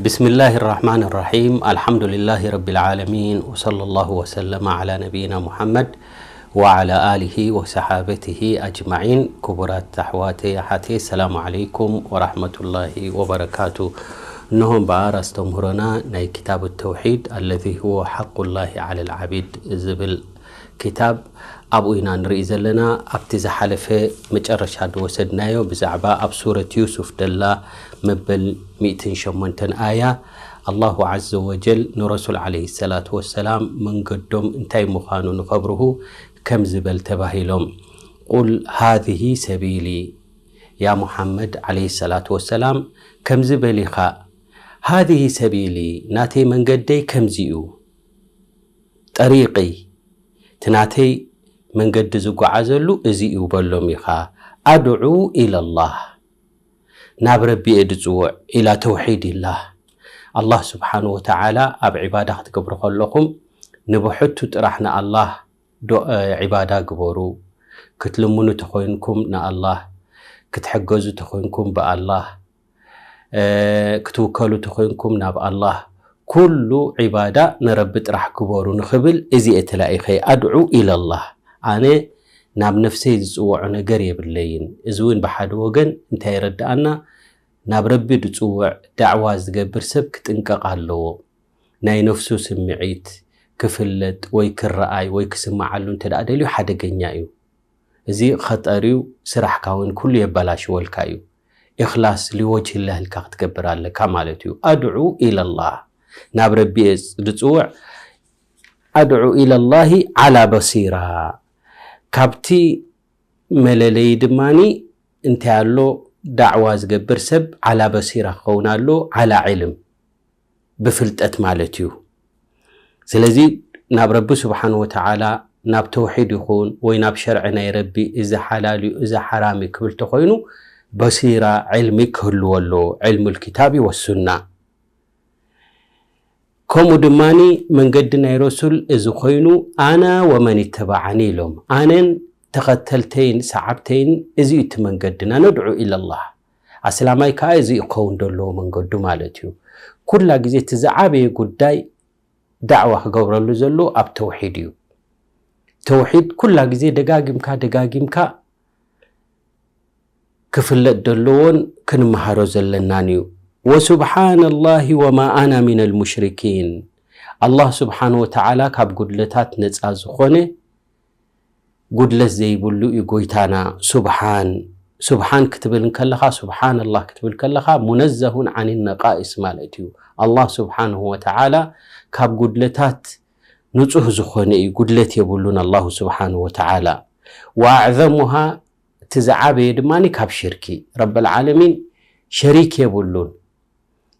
بسم الله الرحمن الرحيم. الحمد لله رب العالمين، وصلى الله وسلم على نبينا محمد وعلى آله وصحابته أجمعين. ክቡራት ኣሕዋተይ ኣሓተይ፣ السلام عليكم ورحمة الله وبركاته። እነሆ እምበኣር ኣስተምህሮና ናይ كتاب التوحيد الذي هو حق الله على العبيد ዝብል كتاب ኣብኡ ኢና ንርኢ ዘለና። ኣብቲ ዝሓለፈ መጨረሻ ዝወሰድናዮ ብዛዕባ ኣብ ሱረት ዩሱፍ ደላ መበል ሚእትን ሸሞንተን ኣያ ኣላሁ ዓዘ ወጀል ንረሱል ዓለይሂ ሰላቱ ወሰላም መንገዶም እንታይ ምዃኑ ንኸብርሁ ከምዚ በል ተባሂሎም። ቁል ሃዚህ ሰቢሊ፣ ያ ሙሓመድ ዓለይሂ ሰላቱ ወሰላም ከምዚ በል ኢኻ፣ ሃዚህ ሰቢሊ፣ ናተይ መንገደይ ከምዚ እዩ። ጠሪቂ፣ እቲ ናተይ መንገዲ ዝጓዓዘሉ እዚ እዩ በሎም ኢኻ። ኣድዑ ኢለላህ፣ ናብ ረቢ እየ ድጽውዕ፣ ኢላ ተውሒድ ኢላህ። ኣላህ ስብሓን ወተዓላ ኣብ ዒባዳ ክትገብሩ ከለኹም ንብሕቱ ጥራሕ ንኣላህ ዶ-፣ ዒባዳ ግበሩ። ክትልምኑ ተኾይንኩም ንኣላህ፣ ክትሕገዙ ተኾይንኩም ብኣላህ፣ ክትውከሉ ተኾይንኩም ናብ ኣላህ፣ ኩሉ ዒባዳ ንረቢ ጥራሕ ግበሩ ንኽብል እዚ እየ ተላኢኸ። ኣድዑ ኢለላህ፣ ኣነ ናብ ነፍሰይ ዝጽውዖ ነገር የብለይን። እዚ እውን ብሓደ ወገን እንታይ የረድኣና? ናብ ረቢ ዝጽውዕ ዳዕዋ ዝገብር ሰብ ክጥንቀቕ ኣለዎ። ናይ ነፍሱ ስምዒት ክፍለጥ ወይ ክረኣይ ወይ ክስምዓሉ እንተ ደኣ ደልዩ ሓደገኛ እዩ። እዚ ኸጠር እዩ፣ ስራሕካ እውን ኩሉ የበላሽወልካ እዩ። ኢኽላስ ሊወጅህላህ ኢልካ ክትገብር ኣለካ ማለት እዩ። ኣድዑ ኢለላህ፣ ናብ ረቢ እየ ዝጽውዕ። ኣድዑ ኢለላሂ ዓላ በሲራ፣ ካብቲ መለለዪ ድማኒ እንታይ ኣሎ? ዳዕዋ ዝገብር ሰብ ዓላ በሲራ ክኸውን ኣሎ፣ ዓላ ዕልም፣ ብፍልጠት ማለት እዩ። ስለዚ ናብ ረቢ ስብሓን ወተዓላ ናብ ተውሒድ ይኹን ወይ ናብ ሸርዒ ናይ ረቢ፣ እዚ ሓላል እዩ፣ እዚ ሓራም እዩ ክብል ተኾይኑ፣ በሲራ፣ ዕልሚ ክህልዎ ኣለዎ፣ ዕልሙል ኪታቢ ወሱና። ከምኡ ድማኒ መንገዲ ናይ ረሱል እዚ ኮይኑ፣ ኣና ወመን ይተባዓኒ ኢሎም፣ ኣነን ተኸተልተይን ሰዓብተይን እዚ እዩ እቲ መንገድና፣ ነድዑ ኢለላህ። ኣስላማይ ከኣ እዚ እዩ ክኸውን ዘለዎ መንገዱ ማለት እዩ። ኩላ ግዜ እቲ ዝዓበየ ጉዳይ ዳዕዋ ክገብረሉ ዘሎ ኣብ ተውሒድ እዩ። ተውሒድ ኩላ ግዜ ደጋጊምካ ደጋጊምካ ክፍለጥ ዘለዎን ክንመሃሮ ዘለናን እዩ። ወሱብሓነላሂ ወማ ኣና ሚነል ሙሽሪኪን። ኣላህ ስብሓን ወተዓላ ካብ ጉድለታት ነጻ ዝኾነ፣ ጉድለት ዘይብሉ እዩ ጎይታና። ሱብሓን፣ ሱብሓን ክትብል እንከለኻ፣ ሱብሓነላህ ክትብል ከለኻ፣ ሙነዘሁን ዓኒ ነቃኢስ ማለት እዩ። ኣላህ ስብሓንሁ ወተዓላ ካብ ጉድለታት ንጹህ ዝኾነ እዩ፣ ጉድለት የብሉን ኣላሁ ስብሓንሁ ወተዓላ። ወኣዕዘሙሃ፣ እቲ ዝዓበየ ድማ ካብ ሽርኪ፣ ረበል ዓለሚን ሸሪክ የብሉን።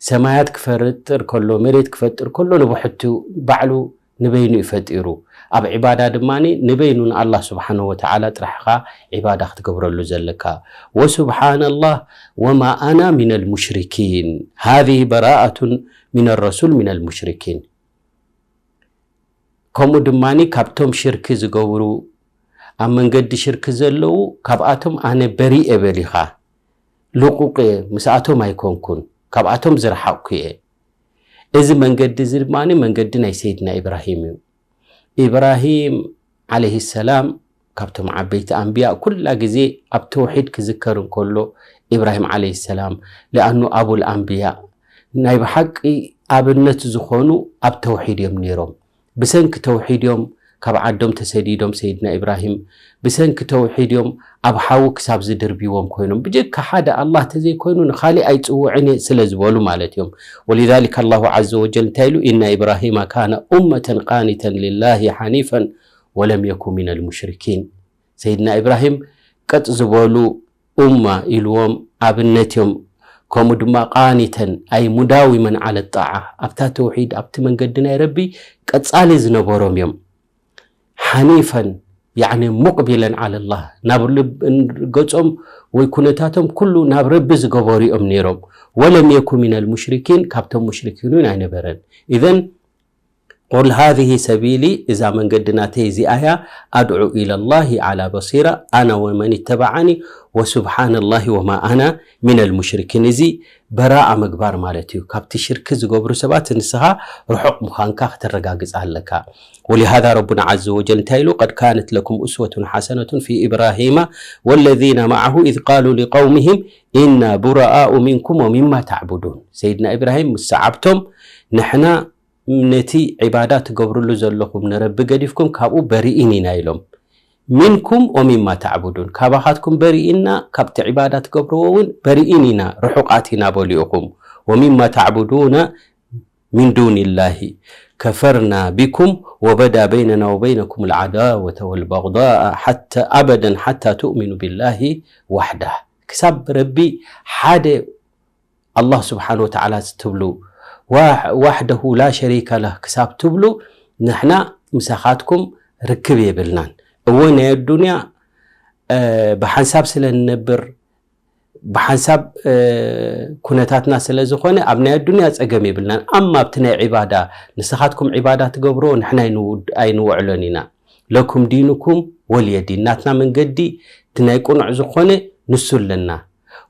ሰማያት ክፈጥር ከሎ፣ መሬት ክፈጥር ከሎ፣ ንብሕቱ ባዕሉ ንበይኑ እዩ ፈጢሩ። ኣብ ዒባዳ ድማ ንበይኑ ንኣላህ ስብሓነሁ ወተዓላ ጥራሕ ኢኻ ዒባዳ ክትገብረሉ ዘለካ። ወሱብሓነላህ ወማ ኣና ሚነል ሙሽሪኪን። ሃዚህ በራኣቱን ሚነ ረሱል ሚነል ሙሽሪኪን። ከምኡ ድማ ካብቶም ሽርኪ ዝገብሩ፣ ኣብ መንገዲ ሽርኪ ዘለዉ፣ ካብኣቶም ኣነ በሪእ እየ በል ኢኻ። ልቁቕ እየ፣ ምስኣቶም ኣይኮንኩን፣ ካብኣቶም ዝረሓቕኩ እየ። እዚ መንገዲ እዚ ድማ መንገዲ ናይ ሰይድና ኢብራሂም እዩ። ኢብራሂም ዓለይሂ ሰላም ካብቶም ዓበይቲ ኣንብያ፣ ኩላ ግዜ ኣብ ተውሒድ ክዝከር እንከሎ፣ ኢብራሂም ዓለይሂ ሰላም፣ ሊኣኑ ኣቡል ኣንብያ፣ ናይ ብሓቂ ኣብነት ዝኾኑ ኣብ ተውሒድ እዮም ነይሮም። ብሰንኪ ተውሒድ እዮም ካብ ዓዶም ተሰዲዶም ሰይድና ኢብራሂም፣ ብሰንኪ ተውሒድ እዮም ኣብ ሓዊ ክሳብ ዝድርብዎም ኮይኖም። ብጀካ ሓደ ኣላህ ተዘይኮይኑ ንኻሊእ ኣይጽውዕን እየ ስለ ዝበሉ ማለት እዮም። ወሊዛሊከ ኣላሁ ዓዘ ወጀል እንታይ ኢሉ? ኢና ኢብራሂመ ካነ ኡመተን ቃኒተን ሊላሂ ሓኒፈን ወለም የኩ ሚነል ሙሽሪኪን። ሰይድና ኢብራሂም ቀጥ ዝበሉ ኡማ ኢልዎም ኣብነት እዮም። ከምኡ ድማ ቃኒተን ኣይ ሙዳዊመን ዓለ ጣዓ፣ ኣብታ ተውሒድ ኣብቲ መንገዲ ናይ ረቢ ቀጻሊ ዝነበሮም እዮም። ሓኒፈን ያዕኒ ሙቅቢለን ዓለላህ፣ ናብ ልብ-፣ ገጾም ወይ ኩነታቶም ኩሉ ናብ ረቢ ዝገበሩ እዮም ነይሮም። ወለም የኩ ሚነል ሙሽሪኪን፣ ካብቶም ሙሽሪኪን እውን ኣይነበረን። ኢዘን قل هذه سبيلي፣ እዛ መንገዲ ናተይ እዚኣ እያ፣ أدعو إلى الله على بصيرة أنا ومن اتبعني وسبحان الله وما أنا من المشركين። እዚ በራኣ ምግባር ማለት እዩ። ካብቲ ሽርክ ዝገብሩ ሰባት ንስኻ ርሑቕ ምዃንካ ከተረጋግጽ ኣለካ። ولهذا ربنا عز وجل እንታይ ኢሉ? قد كانت لكم أسوة حسنة في إبراهيم والذين معه إذ قالوا لقومهم إنا براء منكم ومما تعبدون። ሰይድና ኢብራሂም ምስ ሰዓብቶም ንሕና ነቲ ዒባዳ ትገብርሉ ዘለኹም ንረቢ ገዲፍኩም ካብኡ በሪኢን ኢና ኢሎም። منكم ومما تعبدون፣ ካባኻትኩም በሪኢና፣ ካብቲ ዒባዳ ትገብርዎ እውን በሪኢን ኢና፣ ርሑቓት ኢና በሉ ኢኹም። ومما تعبدون من دون الله كفرنا بكم وبدا بيننا وبينكم العداوة والبغضاء حتى أبدا حتى تؤمنوا بالله وحده، ክሳብ ረቢ ሓደ ኣላህ ስብሓን ወተዓላ ትብሉ፣ ዋሕ-፣ ዋሕደሁ ላ ሸሪከ ለህ ክሳብ ትብሉ፣ ንሕና ምሳኻትኩም ርክብ የብልናን። እወ፣ ናይ ኣዱንያ፣ እ፣ ብሓንሳብ ስለ ንነብር፣ ብሓንሳብ፣ እ፣ ኩነታትና ስለ ዝኾነ፣ ኣብ ናይ ኣዱንያ ጸገም የብልናን። ኣማ ኣብቲ ናይ ዒባዳ፣ ንስኻትኩም ዒባዳ ትገብርዎ፣ ንሕና ኣይንውድ-፣ ኣይንውዕሎን ኢና። ለኩም ዲኑኩም ወልየ ዲን፣ ናትና መንገዲ፣ እቲ ናይ ቅኑዕ ዝኾነ ንሱ ኣለና።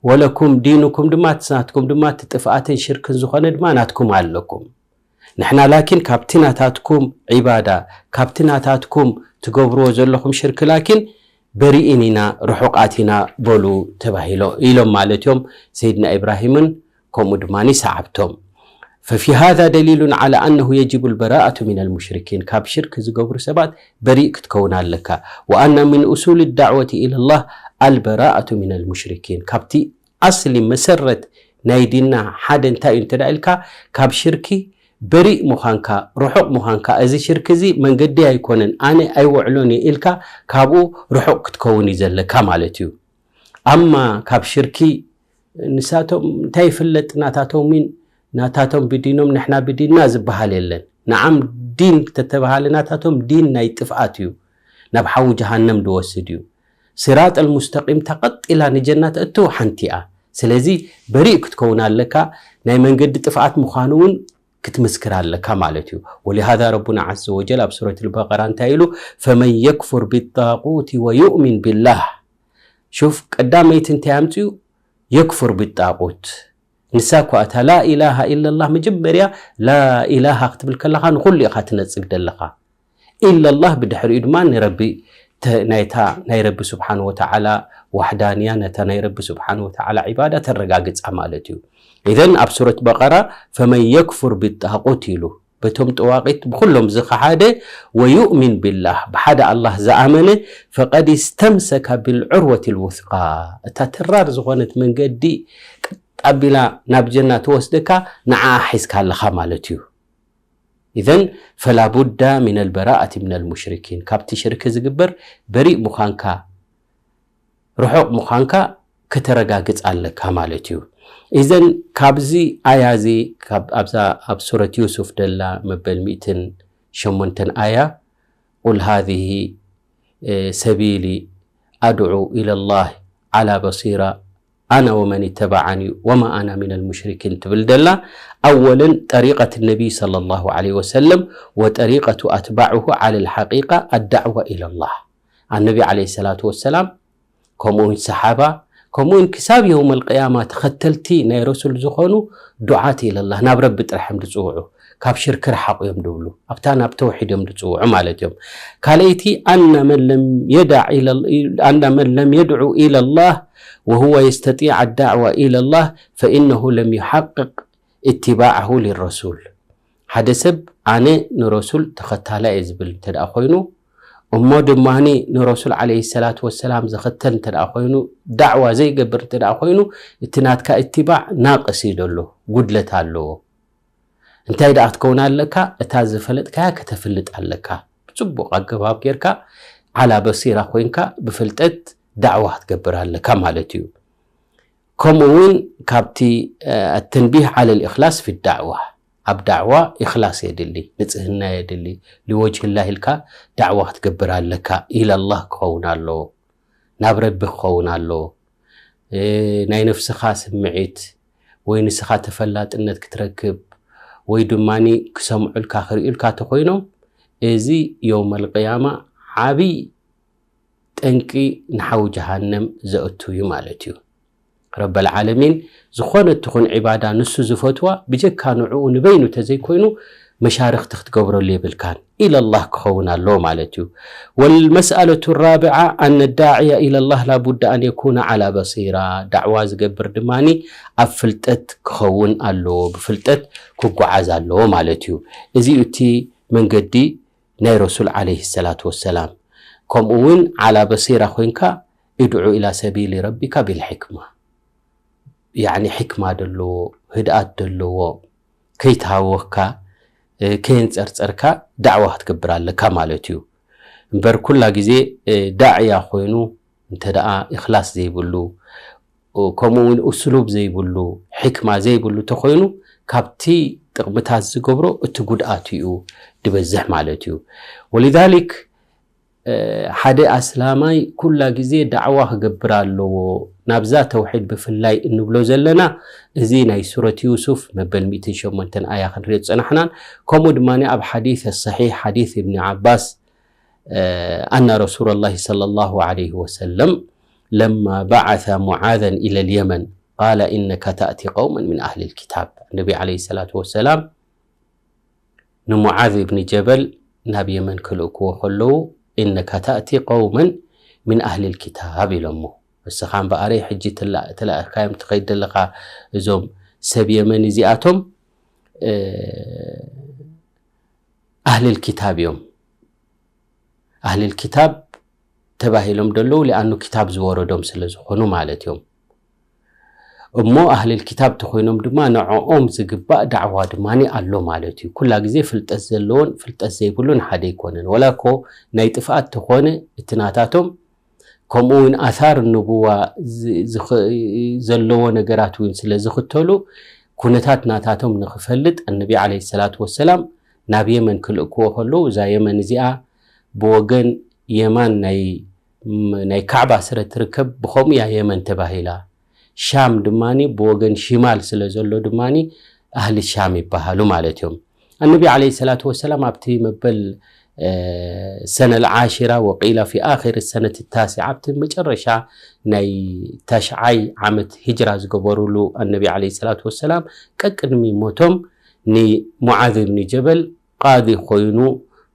ወለኩም ዲኑኩም ድማ፣ እቲ ናትኩም ድማ፣ እቲ ጥፍኣትን ሽርክን ዝኾነ ድማ ናትኩም ኣለኩም። ንሕና ላኪን ካብቲ ናታትኩም ዒባዳ፣ ካብቲ ናታትኩም ትገብርዎ ዘለኹም ሽርክ ላኪን በሪእን ኢና፣ ርሑቓት ኢና በሉ ተባሂሎ-፣ ኢሎም ማለት እዮም ሰይድና ኢብራሂምን ከምኡ ድማ ሰዓብቶም። ففي هذا دليل على أنه يجب البراءة من المشركين، ካብ ሽርክ ዝገብሩ ሰባት በሪእ ክትከውን ኣለካ። وأن من أصول الدعوة إلى الله البراءة من المشركين، ካብቲ ኣስሊ መሰረት ናይ ዲንና ሓደ እንታይ እዩ እንተ ደኣ ኢልካ፣ ካብ ሽርኪ በሪእ ምዃንካ፣ ርሑቕ ምዃንካ፣ እዚ ሽርኪ እዚ መንገዲ ኣይኮነን፣ ኣነ ኣይውዕሎን እየ ኢልካ ካብኡ ርሑቕ ክትከውን እዩ ዘለካ ማለት እዩ። ኣማ ካብ ሽርኪ ንሳቶም እንታይ ይፍለጥ፣ ናታቶምን ናታቶም ብዲኖም ንሕና ብዲንና ዝበሃል የለን። ንዓም ዲን ተተባሃለ ናታቶም ዲን ናይ ጥፍኣት እዩ፣ ናብ ሓዊ ጀሃነም ዝወስድ እዩ። ሲራጥ ኣልሙስተቂም ተቐጢላ ንጀና ተእትው ሓንቲ እያ። ስለዚ በሪእ ክትከውን ኣለካ፣ ናይ መንገዲ ጥፍኣት ምዃኑ እውን ክትምስክር ኣለካ ማለት እዩ። ولهذا ربنا عز وجل ኣብ ሱረት البقرة እንታይ ኢሉ? فمن يكفر بالطاغوت ويؤمن بالله። ሹፍ፣ ቀዳመይቲ እንታይ ኣምፅኡ? يكفر بالطاغوت። ንሳ እኳ እታ لا إله إلا الله መጀመርያ لا إله ክትብል ከለኻ ንኹሉ ኢኻ ትነፅግ ዘለኻ። إلا الله ብድሕሪኡ ድማ ንረቢ ተ-፣ ናይታ ናይ ረቢ ስብሓን ወተዓላ ዋሕዳንያ፣ ነታ ናይ ረቢ ስብሓን ወተዓላ ዒባዳ ተረጋግፃ ማለት እዩ። ኢዘን ኣብ ሱረት በቀራ فمن يكفر بالطاغوت ኢሉ። በቶም ጠዋቂት ብኹሎም ዝኸሓደ ويؤمن بالله ብሓደ ኣላህ ዝኣመነ فقد استمسك بالعروة الوثقى እታ ተራር ዝኾነት መንገዲ ቀጥ ኣቢላ ናብ ጀና ትወስደካ ንዓ ሒዝካ ኣለኻ ማለት እዩ። إذن فلا بد من البراءة من المشركين ካብቲ ሽርክ ዝግበር በሪእ ምዃንካ ርሑቕ ምዃንካ ከተረጋግጽ ኣለካ ማለት እዩ። إذن ካብዚ ኣያ እዚ ካብ ኣብዛ ኣብ ሱረት ዩሱፍ ደላ መበል ሚእትን ሸሞንተን ኣያ قل هذه سبيلي أدعو إلى الله على بصيرة أنا ومن اتبعني وما أنا من المشركين ትብል ደላ أولا طريقة النبي صلى الله عليه وسلم وطريقة أتباعه على الحقيقة الدعوة إلى الله النبي عليه الصلاة والسلام ከምኡውን ሰሓባ ከምኡውን ክሳብ የውመል ቅያማ ተኸተልቲ ናይ ረሱል ዝኾኑ ዱዓት ኢለላህ ናብ ረቢ ጥራሕ እዮም ዝፅውዑ። ካብ ሽርክ ርሓቑ እዮም ዝብሉ። ኣብታ ናብ ተውሒድ እዮም ዝፅውዑ ማለት እዮም። ካልኣይቲ أن من لم يدع إلى أن من لم يدع إلى الله وهو يستطيع الدعوة إلى الله فإنه لم يحقق اتباعه للرسول ሓደ ሰብ ኣነ ንረሱል ተኸታላይ እየ ዝብል እንተ ደኣ ኮይኑ እሞ ድማ ንረሱል ዓለይሂ ሰላቱ ወሰላም ዝኽተል እንተ ደኣ ኮይኑ ዳዕዋ ዘይገብር እንተ ደኣ ኮይኑ እቲ ናትካ እትባዕ ናቅስ እዩ ዘሎ ጉድለት ኣለዎ እንታይ ደኣ ክትከውን ኣለካ እታ ዝፈለጥካያ ከተፍልጥ ኣለካ ብፅቡቕ ኣገባብ ጌርካ ዓላ በሲራ ኮይንካ ብፍልጠት ዳዕዋ ክትገብር ኣለካ ማለት እዩ ከምኡ እውን ካብቲ التنبيه على الإخلاص في الدعوة ኣብ ዳዕዋ ኢኽላስ የድሊ ንፅህና የድሊ ሊወጅህላህ ኢልካ ዳዕዋ ክትገብር ኣለካ ኢለላህ ክኸውን ኣለዎ ናብ ረቢ ክኸውን ኣለዎ ናይ ነፍስኻ ስምዒት ወይ ንስኻ ተፈላጥነት ክትረክብ ወይ ድማ ክሰምዑልካ ክርእዩልካ ተኾይኖም፣ እዚ የውመል ቅያማ ዓብይ ጠንቂ ንሓዊ ጀሃነም ዘእቱ እዩ ማለት እዩ። ረበል ዓለሚን ዝኾነት ትኹን ዒባዳ ንሱ ዝፈትዋ ብጀካ ንዕኡ ንበይኑ ተዘይኮይኑ መሻርኽቲ ክትገብረሉ የብልካን። ኢለላህ ክኸውን ኣለዎ ማለት እዩ። والمسألة الرابعة أن الداعي إلى الله لا بد أن يكون على بصيرة. ዳዕዋ ዝገብር ድማ ኣብ ፍልጠት ክኸውን ኣለዎ፣ ብፍልጠት ክጓዓዝ ኣለዎ ማለት እዩ። እዚ እቲ መንገዲ ናይ ረሱል ዓለይሂ ሰላቱ ወሰላም። ከምኡ እውን ዓላ በሲራ ኮይንካ ادع إلى سبيل ربك بالحكمة። ያዕኒ ሕክማ ዘለዎ፣ ህድኣት ዘለዎ፣ ከይተሃወኽካ፣ እ፣ ከየንጸርጸርካ ዳዕዋ ክትገብር ኣለካ ማለት እዩ። እምበር ኩላ ግዜ፣ እ፣ ዳዕያ ኮይኑ እንተ ደኣ ኢኽላስ ዘይብሉ፣ እ፣ ከምኡ እውን እስሉብ ዘይብሉ፣ ሕክማ ዘይብሉ ተኾይኑ ካብቲ ጥቕምታት ዝገብሮ እቲ ጉድኣት እዩ ድበዝሕ ማለት እዩ። ወሊዛሊክ እ፣ ሓደ ኣስላማይ ኩላ ግዜ ዳዕዋ ክገብር ኣለዎ። ናብዛ ተውሒድ ብፍላይ እንብሎ ዘለና፣ እዚ ናይ ሱረት ዩሱፍ መበል ሚእትን ሸሞንተን ኣያ ክንሪኦ ዝጸናሕናን፣ ከምኡ ድማ ኣብ ሓዲስ ሰሒሕ ሓዲስ እብኒ ዓባስ፣ እ፣ ኣና ረሱለላሂ ሰለላሁ ዐለይሂ ወሰለም ለማ በዓሰ ሙዓዘን ኢለል የመን ቃለ ኢነካ ተእቲ ቀውመን ሚን ኣህሊል ኪታብ። ነቢ ዐለይሂ ሰላቱ ወሰላም ንሙዓዝ ኢብኒ ጀበል ናብ የመን ክልእክዎ ከለዉ፣ "ኢነካ ተእቲ ቀውመን ሚን ኣህሊል ኪታብ" ኢሎሞ። "እስኻ እምበኣረይ ሕጂ ትላ-፣ ተላእኽካዮም ትኸይድ ዘለኻ እዞም ሰብ የመን እዚኣቶም፣ እ፣ ኣህሊል ኪታብ እዮም። ኣህሊል ኪታብ ተባሂሎም ደለዉ፣ ሊኣኑ ኪታብ ዝወረዶም ስለ ዝኾኑ ማለት እዮም። እሞ ኣህሊል ኪታብ ተኾይኖም ድማ ንዕኦም ዝግባእ ዳዕዋ ድማ ኣሎ ማለት እዩ። ኩላ ግዜ ፍልጠት ዘለዎን ፍልጠት ዘይብሉን ሓደ ኣይኮነን። ወላ እኮ ናይ ጥፍኣት ተኾነ እቲ ናታቶም፣ ከምኡ እውን ኣሳር ንቡዋ ዝ-፣ ዝኸ-፣ ዘለዎ ነገራት እውን ስለ ዝኽተሉ፣ ኩነታት ናታቶም ንኽፈልጥ፣ ኣነቢ ዓለይሂ ሰላቱ ወሰላም ናብ የመን ክልእክዎ ከለዉ፣ እዛ የመን እዚኣ ብወገን የማን ናይ፣ ም-፣ ናይ ካዕባ ስረ ትርከብ፣ ብኸምኡ እያ የመን ተባሂላ። ሻም ድማኒ ብወገን ሽማል ስለ ዘሎ ድማኒ ኣህሊ ሻም ይበሃሉ ማለት እዮም። ኣነቢ ዓለይሂ ሰላቱ ወሰላም ኣብቲ መበል፣ እ፣ ሰነ ልዓሽራ ወቂላ ፊ ኣኺር ሰነት ታስዓ፣ ኣብቲ መጨረሻ ናይ ተሽዓይ ዓመት ሂጅራ ዝገበሩሉ ኣነቢ ዓለይሂ ሰላቱ ወሰላም ቀቅድሚ ሞቶም ንሙዓዝ ብኒ ጀበል ቃዲ ኮይኑ፣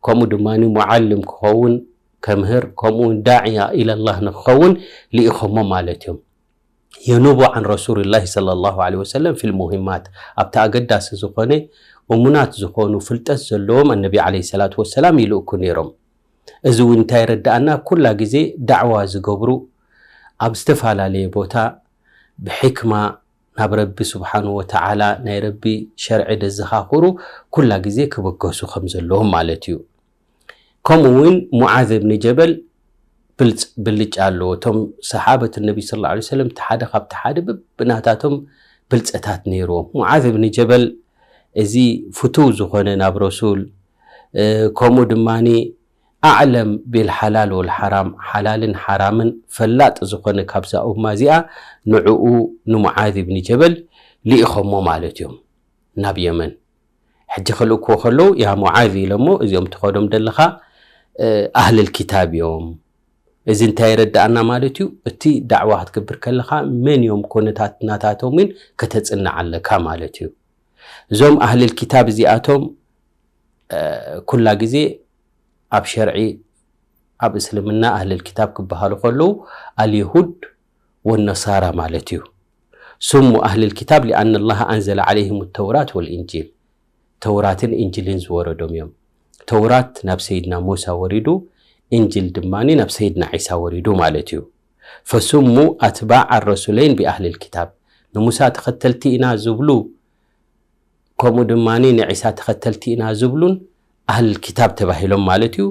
ከምኡ ድማ ሙዓልም ክኸውን፣ ከምህር፣ ከምኡ እውን ዳዕያ ኢለላህ ንክኸውን ልኢኾሞ ማለት እዮም። የኑቡ ዓን ረሱልላህ ሰለላሁ ዐለይሂ ወሰለም ፊል ሙሂማት፣ ኣብቲ ኣገዳሲ ዝኾነ እሙናት ዝኾኑ ፍልጠት ዘለዎም ኣነቢ ዓለይሂ ሰላቱ ወሰላም ይልእኩ ነይሮም። እዚ እውን እንታይ የረድኣና? ኩላ ግዜ ዳዕዋ ዝገብሩ ኣብ ዝተፈላለየ ቦታ ብሕክማ ናብ ረቢ ስብሓንሁ ወተዓላ ናይ ረቢ ሸርዒ ደዘኻኽሩ ኩላ ግዜ ክብገሱ ከም ዘለዎም ማለት እዩ። ከምኡ እውን ሙዓዝ እብኒ ጀበል ብልጽ-፣ ብልጫ ኣለዎ። እቶም ሰሓበት ነቢ ሰለላሁ ዐለይሂ ወሰለም እቲ ሓደ ካብቲ ሓደ በብናታቶም ብልጸታት ነይርዎም። ሙዓዝ እብኒ ጀበል እዚ ፍቱው ዝኾነ ናብ ረሱል፣ እ፣ ከምኡ ድማኒ ኣዕለም ቢልሓላል ወልሓራም፣ ሓላልን ሓራምን ፈላጥ ዝኾነ ካብዛ ኡማ እዚኣ፣ ንዕኡ ንሙዓዝ እብኒ ጀበል ልኢኾሞ ማለት እዮም ናብ የመን። ሕጂ ክልእክዎ ከለዉ፣ "ያ ሙዓዝ" ኢሎሞ፣ "እዚኦም ትኸዶም ደለኻ፣ እ፣ ኣህልል ኪታብ እዮም። እዚ እንታይ የረድኣና ማለት እዩ? እቲ ዳዕዋ ክትገብር ከለኻ መን እዮም ኮነታት ናታቶም እውን ከተጽንዕ ኣለካ ማለት እዩ። እዞም ኣህልል ኪታብ እዚኣቶም፣ እ፣ ኩላ ግዜ ኣብ ሸርዒ፣ ኣብ እስልምና ኣህልል ኪታብ ክበሃሉ ከለዉ ኣልየሁድ ወነሳራ ማለት እዩ። ስሙ ኣህልል ኪታብ ሊኣነ ላህ ኣንዘለ ዓለይሂም ተውራት ወልኢንጂል፣ ተውራትን ኢንጂልን ዝወረዶም እዮም። ተውራት ናብ ሰይድና ሙሳ ወሪዱ፣ ኢንጂል ድማ ናብ ሰይድና ዒሳ ወሪዱ ማለት እዩ። ፈስሙ ኣትባዕ ኣረሱለይን ብኣህልል ኪታብ፣ ንሙሳ ተኸተልቲ ኢና ዝብሉ፣ ከምኡ ድማ ንዒሳ ተኸተልቲ ኢና ዝብሉን ኣህልል ኪታብ ተባሂሎም ማለት እዩ።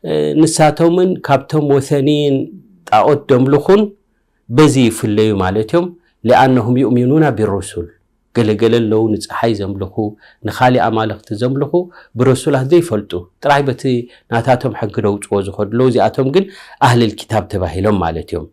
እ፣ ንሳቶምን ካብቶም ወሰንይን ጣዖት ደምልኹን በዚ ይፍለዩ ማለት እዮም። ሊኣነሁም ዩእሚኑና ቢሩሱል፣ ገለገለ ኣለዉ ንፀሓይ ዘምልኹ፣ ንኻሊእ ኣማልኽቲ ዘምልኹ፣ ብረሱላት ዘይፈልጡ፣ ጥራይ በቲ ናታቶም ሕጊ ደውፅዎ ዝኸዱ ኣለዉ። እዚኣቶም ግን ኣህልል ኪታብ ተባሂሎም ማለት እዮም።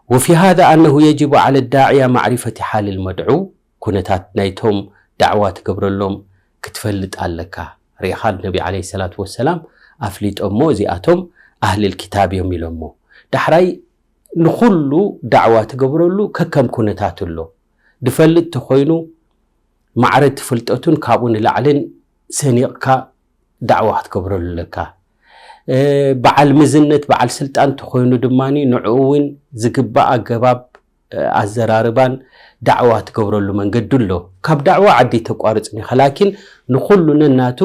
وفي هذا أنه يجب على الداعية معرفة حال المدعو، ኩነታት ናይቶም ዳዕዋ ትገብረሎም ክትፈልጥ ኣለካ። ርኢኻ፣ ነቢ ዓለይሂ ሰላቱ ወሰላም ኣፍሊጦሞ፣ እዚኣቶም ኣህልል ኪታብ እዮም ኢሎሞ። ዳሕራይ ንኹሉ ዳዕዋ ትገብረሉ ከከም ኩነታቱ ኣሎ። ድፈልጥ ተኾይኑ ማዕረ እቲ ፍልጠቱን ካብኡ ንላዕልን ሰኒቕካ ዳዕዋ ክትገብረሉ ኣለካ። እ፣ በዓል ምዝነት፣ በዓል ስልጣን ተኾይኑ ድማ ንዕኡ እውን ዝግባእ ኣገባብ፣ እ፣ ኣዘራርባን ዳዕዋ ትገብረሉ መንገዲ ኣሎ። ካብ ዳዕዋ ዓዲ ተቋርጽን ኢኻ፣ ላኪን ንኹሉ ነናቱ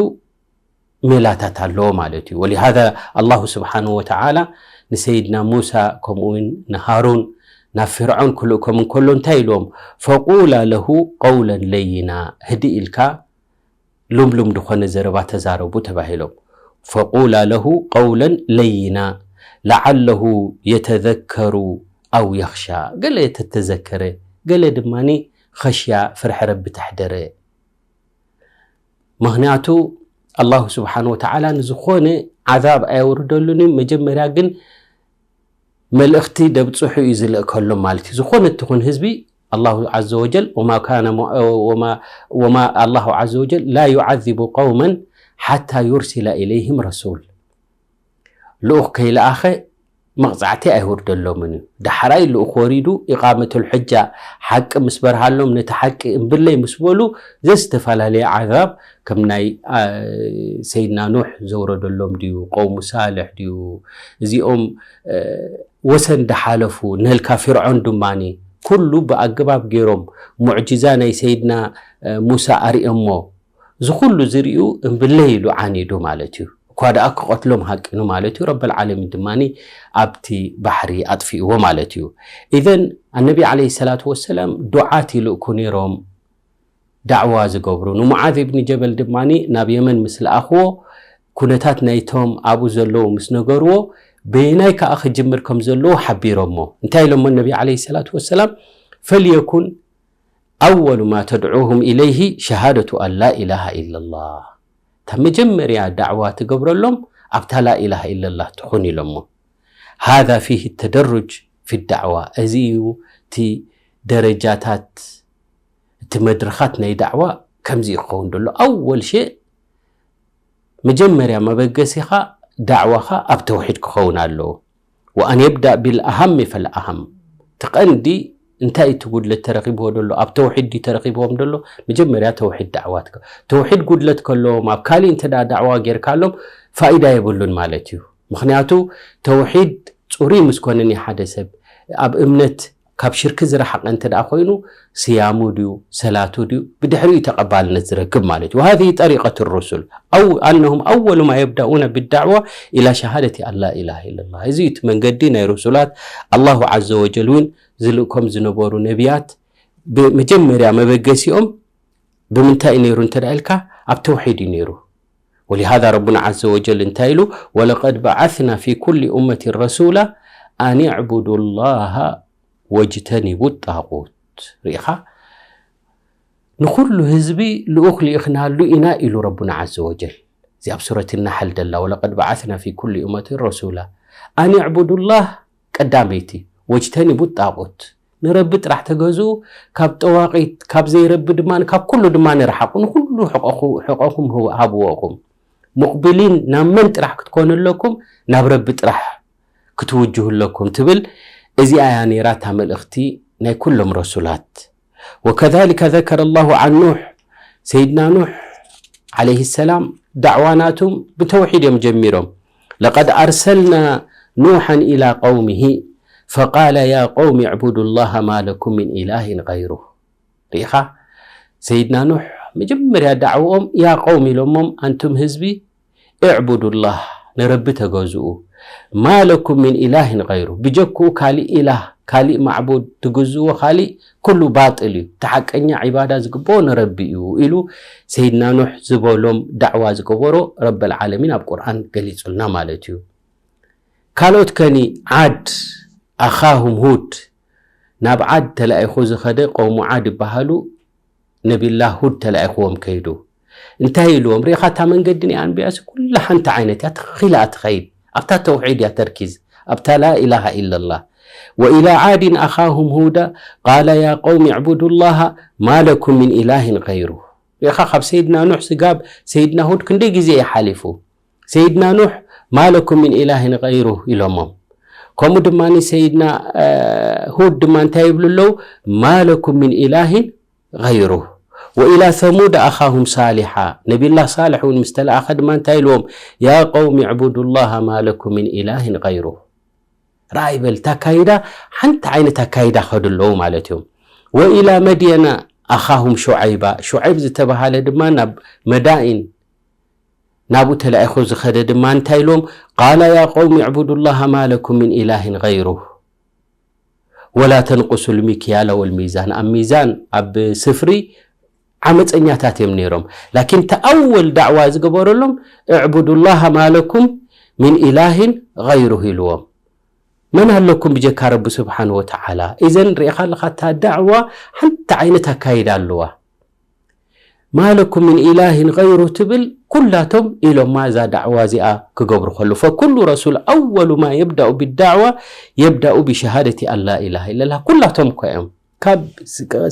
ሜላታት ኣለዎ ማለት እዩ። ወሊሃዛ ኣላሁ ስብሓንሁ ወተዓላ ንሰይድና ሙሳ ከምኡ እውን ንሃሩን ናብ ፍርዖን ክልእኮም እንከሎ እንታይ ኢልዎም? ፈቁላ ለሁ ቀውለን ለይና፣ ህድእ ኢልካ ልምሉም ዝኾነ ዘረባ ተዛረቡ ተባሂሎም። ፈቁላ ለሁ ቀውለን ለይና ለዓለሁ የተዘከሩ ኣው የኽሻ፣ ገለ ተተዘከረ፣ ገለ ድማ ኸሽያ፣ ፍርሒ ረቢ ተሕደረ። ምኽንያቱ ኣላሁ ስብሓን ወተዓላ ንዝኾነ ዓዛብ ኣየውርደሉን እዩ። መጀመርያ ግን መልእኽቲ ደብፅሑ እዩ ዝልእከሎም ማለት እዩ። ዝኾነ ትኹን ህዝቢ ኣላሁ ዓዘ ወጀል፣ ወማ ካነ ሙ-፣ ወማ፣ ወማ ኣላሁ ዓዘ ወጀል ላ ዩዓዚቡ ቀውመን ሓታ ዩርሲላ ኢለይህም ረሱል። ልኡኽ ከይለኣኸ መቕጻዕቲ ኣይወርደሎምን እዩ። ዳሕራይ ልኡኽ ወሪዱ፣ ኢቓመቱል ሕጃ፣ ሓቂ ምስ በርሃሎም፣ ነቲ ሓቂ እምብለይ ምስ በሉ፣ ዘዝተፈላለየ ዓዛብ፣ ከም ናይ፣ አ፣ ሰይድና ኑሕ ዘውረደሎም ድዩ፣ ቀውሙ ሳልሕ ድዩ፣ እዚኦም፣ እ፣ ወሰን ዳሓለፉ፣ ነልካ ፍርዖን ድማኒ፣ ኩሉ ብኣገባብ ገይሮም፣ ሙዕጅዛ ናይ ሰይድና፣ እ፣ ሙሳ ኣርእዮሞ፣ እዚ ኩሉ ዝርእዩ እምብለይ ኢሉ ዓኒዱ ማለት እዩ። እኳ ደኣ ክቐትሎም ሃቂኑ ማለት እዩ። ረበል ዓለሚን ድማ ኣብቲ ባሕሪ ኣጥፊእዎ ማለት እዩ። ኢዘን ኣነቢ ዓለይሂ ሰላቱ ወሰላም ዱዓት ይልእኩ ነይሮም፣ ዳዕዋ ዝገብሩ። ንሙዓዝ ብኒ ጀበል ድማ ናብ የመን ምስ ለኣኽዎ፣ ኩነታት ናይቶም ኣብኡ ዘለዉ ምስ ነገርዎ፣ በየናይ ከኣ ክጅምር ከም ዘለዎ ሓቢሮሞ። እንታይ ኢሎሞ ነቢ ዓለይሂ ሰላቱ ወሰላም? ፈልየኩን ኣወሉ ማ ተድዑሁም ኢለይሂ ሸሃደቱ ኣን ላ ኢላሃ ኢለላህ። እታ መጀመርያ ዳዕዋ ትገብረሎም ኣብታ ላ ኢላሃ ኢለላህ ትኹን ኢሎሞ። ሃዛ ፊሂ ተደሩጅ ፊ ዳዕዋ። እዚ እዩ እቲ ደረጃታት፣ እቲ መድረኻት ናይ ዳዕዋ ከምዚ እዩ ክኸውን ደሎ። ኣወል ሸእ መጀመርያ መበገሲኻ ዳዕዋኻ ኣብ ተውሒድ ክኸውን ኣለዎ። ወኣን የብዳእ ቢልኣሃሚ ፈልኣሃም። እቲ ቀንዲ እንታይ እቲ ጉድለት ተረኺብዎ ደሎ? ኣብ ተውሒድ ድዩ ተረኺብዎም ደሎ? መጀመርያ ተውሒድ ዳዕዋ ትከ-፣ ተውሒድ ጉድለት ከለዎም ኣብ ካሊእ እንተ ደኣ ዳዕዋ ጌርካሎም ፋኢዳ የብሉን ማለት እዩ። ምኽንያቱ ተውሒድ ጽሩይ ምስ ኮነ ናይ ሓደ ሰብ ኣብ እምነት ካብ ሽርኪ ዝረሓቐ እንተ ደኣ ኮይኑ ስያሙ ድዩ ሰላቱ ድዩ ብድሕሪኡ ተቐባልነት ዝረክብ ማለት እዩ። وهذه طريقة الرسل أو أنهم أول ما يبدأون بالدعوة إلى شهادة أن لا إله إلا الله። እዚ እቲ መንገዲ ናይ ሩሱላት። ኣላሁ ዓዘ ወጀል እውን ዝልእኮም ዝነበሩ ነቢያት ብመጀመርያ መበገሲኦም ብምንታይ እዩ ነይሩ እንተ ደኣ ኢልካ ኣብ ተውሒድ እዩ ነይሩ። ولهذا ربنا عز وجل እንታይ ኢሉ? ولقد بعثنا في كل أمة رسولا أن اعبدوا الله واجتنبوا الطاغوت። ርኢኻ? ንኹሉ ህዝቢ ልኡኽ ልኢኽናሉ ኢና ኢሉ ረቡና ዓዘ ወጀል። እዚ ኣብ ሱረት ናሕል ደላ፣ ወለቀድ በዓስና ፊ ኩሊ ኡመትን ረሱላ ኣን ዕቡዱ ላህ ቀዳመይቲ፣ ወጅተኒቡ ጣቁት፣ ንረቢ ጥራሕ ተገዝኡ፣ ካብ ጠዋቂት፣ ካብ ዘይረቢ ድማ፣ ካብ ኩሉ ድማ ንርሓቁ፣ ንኹሉ ሕቆኹ-፣ ሕቆኹም ህው-፣ ሃብዎ ኢኹም። ሙቕቢሊን ናብ መን ጥራሕ ክትኮኑ ኣለኩም? ናብ ረቢ ጥራሕ ክትውጅሁ ኣለኩም ትብል። እዚኣ እያ ነይራ እታ መልእኽቲ ናይ ኩሎም ረሱላት። ወከዛሊከ ዘከረ ላሁ ዓን ኑሕ፣ ሰይድና ኑሕ ዓለይሂ ሰላም ዳዕዋ ናቱም ብተውሒድ እዮም ጀሚሮም። ለቀድ ኣርሰልና ኑሐን ኢላ ቀውሚሂ ፈቃለ ያ ቀውሚ ዕቡዱ ላሃ ማ ለኩም ሚን ኢላሂን ገይሩህ። ርኢኻ? ሰይድና ኑሕ መጀመርያ ዳዕውኦም ያ ቀውም ኢሎሞም፣ ኣንቱም ህዝቢ እዕቡዱላህ፣ ንረቢ ተገዝኡ፣ ማ ለኩም ሚን ኢላሂን ገይሩ፣ ብጀክኡ ካሊእ ኢላህ፣ ካሊእ ማዕቡድ ትግዝዎ ካሊእ ኩሉ ባጥል እዩ፣ እቲ ሓቀኛ ዒባዳ ዝግብኦ ንረቢ እዩ ኢሉ ሰይድና ኑሕ ዝበሎም ዳዕዋ ዝገበሮ ረበል ዓለሚን ኣብ ቁርኣን ገሊጹልና ማለት እዩ። ካልኦት ከኒ ዓድ ኣኻሁም ሁድ፣ ናብ ዓድ ተላኢኹ ዝኸደ ቀውሙ ዓድ ይበሃሉ። ነቢላህ ሁድ ተላኢኽዎም ከይዱ እንታይ ኢልዎም? ርኢኻ እታ መንገዲ ናይ ኣንብያሲ ኩላ ሓንቲ ዓይነት እያ፣ ትኽኺላ እያ ትኸይድ። ኣብታ ተውሒድ እያ ተርኪዝ፣ ኣብታ ላኢላሃ ኢለላህ። ወኢላ ዓድን ኣኻሁም ሁዳ ቃለ ያ ቀውሚ ዕቡዱላሃ ማ ለኩም ሚን ኢላሂን ገይሩ። ርኢኻ ካብ ሰይድና ኑሕ ስጋብ ሰይድና ሁድ ክንደይ ግዜ እዩ ሓሊፉ? ሰይድና ኑሕ ማለኩም ምን ኢላህን ገይሩ ኢሎሞም። ከምኡ ድማ ሰይድና ሁድ ድማ እንታይ ይብሉ ኣለዉ? ማለኩም ምን ኢላህን ገይሩ ወኢላ ሰሙድ ኣኻሁም ሳሊሓ። ነቢላ ሳልሕ እውን ምስ ተለኣኸ ድማ እንታይ ኢልዎም? ያ ቀውም ዕቡዱ ላሃ ማለኩም ምን ኢላህን ገይሩ። ራእይ በል ታካይዳ ሓንቲ ዓይነት ኣካይዳ ከዱ ኣለዉ ማለት እዮም። ወኢላ መድየና ኣኻሁም ሹዓይባ። ሹዓይብ ዝተባሃለ ድማ ናብ መዳይን ናብኡ ተላኢኹ ዝኸደ ድማ እንታይ ኢሎም? ቃላ ያ ቀውም ዕቡዱ ላሃ ማለኩም ምን ኢላህን ገይሩ ወላ ተንቁሱ ልሚክያለ ወልሚዛን። ኣብ ሚዛን ኣብ ስፍሪ ዓመፀኛታት እዮም ነይሮም። ላኪን ተኣወል ዳዕዋ ዝገበረሎም እዕቡዱ ላሃ ማለኩም ምን ኢላህን ገይሩ ኢልዎም። መን ኣለኩም ብጀካ ረቢ ስብሓን ወተዓላ? ኢዘን ርኢኻ ኣለኻ እታ ዳዕዋ ሓንቲ ዓይነት ኣካይዳ ኣለዋ። ማለኩም ምን ኢላህን ገይሩ ትብል ኩላቶም ኢሎማ እዛ ዳዕዋ እዚኣ ክገብሩ ከሉ። ፈኩሉ ረሱል ኣወሉ ማ የብዳኡ ብዳዕዋ የብዳኡ ብሸሃደቲ ኣላ ኢላሃ ኢለላ። ኩላቶም እኮ እዮም ካብ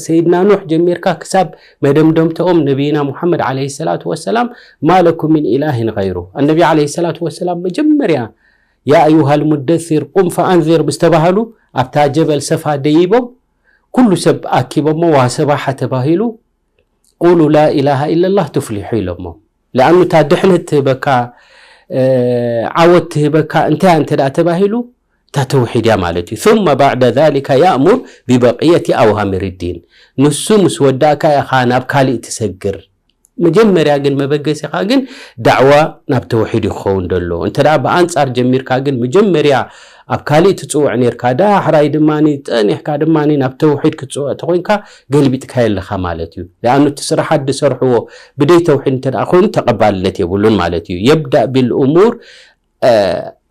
ሰይድና ኑሕ ጀሚርካ ክሳብ መደምደምተኦም ነቢይና ሙሓመድ ዓለይሂ ሰላቱ ወሰላም ማለኩም ምን ኢላህን ገይሩ። ኣነቢ ዓለይሂ ሰላቱ ወሰላም መጀመርያ ያ ኣዩሃል ሙደሲር ቁም ፈኣንዚር ምስ ተባሃሉ ኣብታ ጀበል ሰፋ ደይቦም ኩሉ ሰብ ኣኪቦሞ ዋሰባሓ ተባሂሉ ቁሉ ላኢላሃ ኢለላህ ትፍሊሑ ኢሎሞ። ለኣኑ እታ ድሕነት ትህበካ ዓወት ትህበካ እንታይ እንተ ተባሂሉ እታ ተውሒድ እያ ማለት እዩ። ثم بعد ذلك يأمر ببقية أوامر الدين። ንሱ ምስ ወዳእካ ኢኻ ናብ ካሊእ ትሰግር። መጀመርያ ግን መበገሲኻ ግን ዳዕዋ ናብ ተውሒድ ክኸውን ደሎ። እንተ ደኣ ብኣንጻር ጀሚርካ ግን መጀመርያ ኣብ ካሊእ ትጽውዕ ነርካ፣ ዳሕራይ ድማ ጠኒሕካ ድማ ናብ ተውሒድ ክትጽውዕ ተኾይንካ ገልቢጥካ የለኻ ማለት እዩ። ለኣኑ እቲ ስራሓት ዝሰርሕዎ ብደይ ተውሒድ እንተ ደኣ ኮይኑ ተቐባልነት የብሉን ማለት እዩ። የብዳእ ቢልእሙር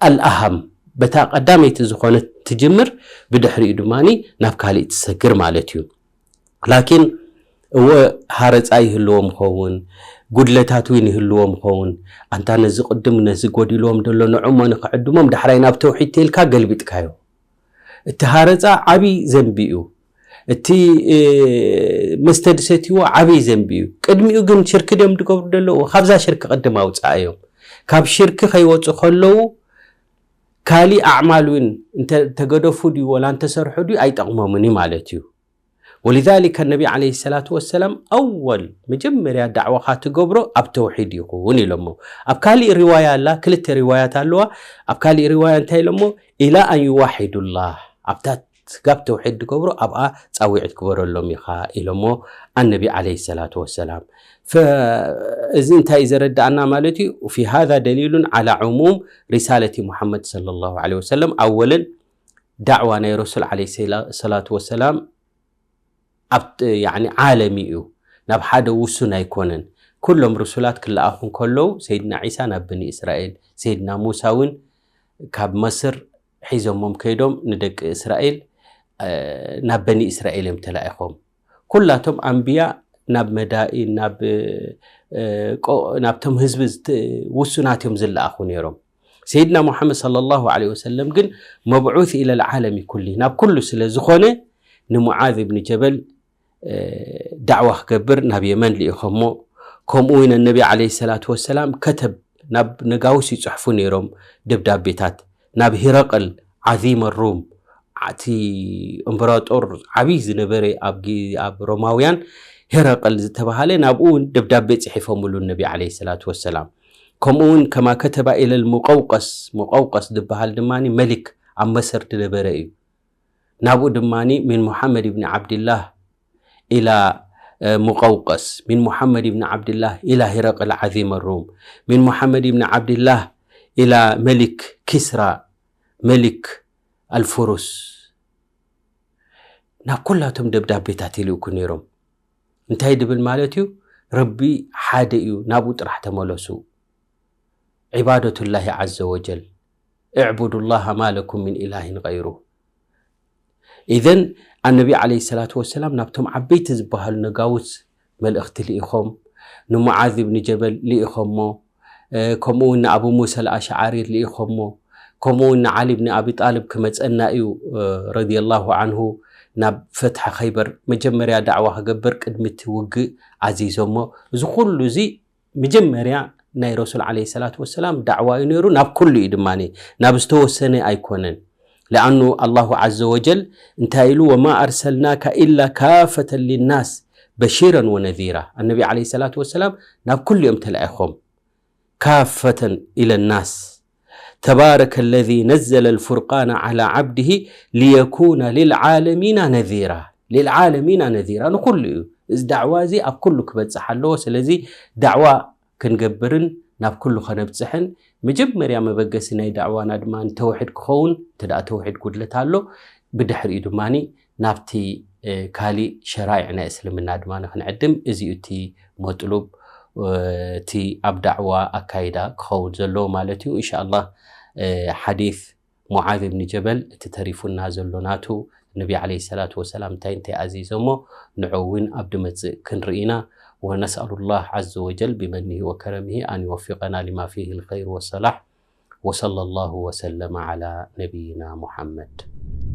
ኣልኣሃም በታ ቀዳመይቲ ዝኾነት ትጅምር፣ ብድሕሪኡ ድማ ናብ ካሊእ ትሰግር ማለት እዩ። ላኪን እወ ሃረፃ ይህልዎም ኸውን፣ ጉድለታት እውን ይህልዎም ኸውን። ኣንታ ነዚ ቅድም ነዚ ጎዲልዎም ደሎ ንዕሞ ንክዕድሞም ዳሕራይ ናብ ተውሒድ ተልካ ገልቢጥካዮ። እቲ ሃረፃ ዓብይ ዘንቢ እዩ። እቲ መስተ ድሰትዎ ዓብይ ዘንቢ እዩ። ቅድሚኡ ግን ሽርክ ድዮም ድገብሩ ደለዉ? ካብዛ ሽርክ ቅድም ኣውፅኣዮም። ካብ ሽርክ ከይወፁ ከለዉ ካሊእ ኣዕማል እውን እንተ ተገደፉ ድዩ ወላ እንተሰርሑ ድዩ ኣይጠቕሞምን እዩ ማለት እዩ። ወሊዛሊከ ነቢ ዓለይሂ ሰላቱ ወሰላም ኣወል መጀመርያ ዳዕዋኻ ትገብሮ ኣብ ተውሒድ ይኹን ኢሎሞ። ኣብ ካሊእ ሪዋያ ኣላ፣ ክልተ ሪዋያት ኣለዋ። ኣብ ካሊእ ሪዋያ እንታይ ኢሎሞ? ኢላ ኣን ዩዋሒዱላህ፣ ኣብታ ስጋብ ተውሒድ ዝገብሮ ኣብኣ ፃዊዕት ክበረሎም ኢኻ ኢሎሞ ኣነቢ ዓለይሂ ሰላቱ ወሰላም። እዚ እንታይ እዩ ዘረድኣና ማለት እዩ? ፊ ሃዛ ደሊሉን ዓላ ዕሙም ሪሳለቲ ሙሓመድ ሰለላሁ ዓለይሂ ወሰለም። ኣወልን ዳዕዋ ናይ ረሱል ዓለይሂ ሰላቱ ወሰላም ኣብ ዓለም እዩ፣ ናብ ሓደ ውሱን ኣይኮነን። ኩሎም ርሱላት ክለኣኹ እንከለዉ ሰይድና ዒሳ ናብ በኒ እስራኤል፣ ሰይድና ሙሳ እውን ካብ መስር ሒዞሞም ከይዶም ንደቂ እስራኤል ናብ በኒ እስራኤል እዮም ተላኢኾም። ኩላቶም ኣንብያ ናብ መዳይን ናብ ናብቶም ህዝቢ ውሱናት እዮም ዝለኣኹ ነይሮም። ሰይድና ሙሓመድ ሰለላሁ ዓለይሂ ወሰለም ግን መብዑስ ኢለል ዓለሚ ኩሊ ናብ ኩሉ ስለ ዝኾነ ንሙዓዝ ብኒ ጀበል ዳዕዋ ክገብር ናብ የመን ልኢኾሞ። ከምኡ እውን ነቢ ዓለይሂ ሰላቱ ወሰላም ከተብ ናብ ነጋውስ ይፅሕፉ ነይሮም ደብዳቤታት ናብ ሂረቅል ዓዚመ ሩም፣ እቲ እምበራጦር ዓብዪ ዝነበረ ኣብ ሮማውያን ሄረቅል ዝተባሃለ ናብኡ እውን ደብዳቤ ፅሒፎምሉ ነቢ ዓለይሂ ሰላቱ ወሰላም። ከምኡ እውን ከማ ከተባ ኢለል ሙቀውቀስ፣ ሙቀውቀስ ዝበሃል ድማ መሊክ ኣብ መሰር ዝነበረ እዩ። ናብኡ ድማ ሚን ሙሓመድ ብኒ ዓብድላህ ኢላ ሙቀውቀስ፣ ሚን ሙሓመድ ብኒ ዓብድላህ ኢላ ሂረቅል ዓዚመ ሩም፣ ሚን ሙሓመድ ብኒ ዓብድላህ ኢላ መሊክ ኪስራ መሊክ ኣልፍሩስ ናብ ኩላቶም ደብዳቤታት ይልእኩ ነይሮም። እንታይ ድብል ማለት እዩ? ረቢ ሓደ እዩ፣ ናብኡ ጥራሕ ተመለሱ። ዒባደቱላሂ ዓዘ ወጀል፣ እዕቡዱላሃ ማለኩም ሚን ኢላሂን ገይሩ። ኢዘን ኣነቢ ዓለይሂ ሰላቱ ወሰላም ናብቶም ዓበይቲ ዝበሃሉ ነጋውስ መልእኽቲ ልኢኾም፣ ንሙዓዝ ብኒ ጀበል ልኢኾሞ፣ ከምኡ እውን ንኣቡ ሙሳ ኣልኣሽዓሪ ልኢኾሞ፣ ከምኡ እውን ንዓሊ ብኒ ኣቢ ጣልብ ክመፀና እዩ ረዲየላሁ ዓንሁ ናብ ፈትሒ ኸይበር መጀመርያ ዳዕዋ ክገብር ቅድሚ እቲ ውግእ ኣዚዞሞ። እዚ ኩሉ እዚ መጀመርያ ናይ ረሱል ዓለይሂ ሰላቱ ወሰላም ዳዕዋ እዩ ነይሩ፣ ናብ ኩሉ እዩ ድማ፣ ናብ ዝተወሰነ ኣይኮነን። ለኣኑ ኣላሁ ዓዘ ወጀል እንታይ ኢሉ? "ወማ ኣርሰልናካ ኢላ ካፈተን ሊናስ በሺረን ወነዚራ"። ኣነቢ ዓለይሂ ሰላቱ ወሰላም ናብ ኩሉ እዮም ተላኢኾም። ካፈተን ኢለ ናስ። ተባረከ ለዚ ነዘለ ልፉርቃነ ዓላ ዓብድሂ ሊየኩነ ልልዓለሚና ነዚራ። ልልዓለሚና ነዚራ፣ ንኹሉ እዩ። እዚ ዳዕዋ እዚ ኣብ ኩሉ ክበፅሕ ኣለዎ። ስለዚ ዳዕዋ ክንገብርን ናብ ኩሉ ከነብፅሕን መጀመርያ መበገሲ ናይ ዳዕዋና ድማ ንተውሒድ ክኸውን፣ እንተ ደኣ ተውሒድ ጉድለት ኣሎ፣ ብድሕሪኡ ድማ ናብቲ፣ እ፣ ካሊእ ሸራይዕ ናይ እስልምና ድማ ክንዕድም፣ እዚ እዩ እቲ መጥሉብ፣ እ፣ እቲ ኣብ ዳዕዋ ኣካይዳ ክኸውን ዘለዎ ማለት እዩ። ኢንሻኣላህ፣ እ፣ ሓዲስ ሙዓዝ ብን ጀበል እቲ ተሪፉና ዘሎ ናቱ፣ ነቢ ዓለይሂ ሰላቱ ወሰላም እንታይ እንታይ ኣዚዞሞ፣ ንዑ እውን ኣብ ድመጽእ ክንርኢ ኢና። ወነስኣሉ ላህ ዓዘ ወጀል ብመኒሂ ወከረሚሂ ኣን ይወፊቀና ሊማ ፊሂ ልኸይር ወሰላሕ። ወሰለ ላሁ ወሰለመ ዓላ ነቢይና ሙሓመድ።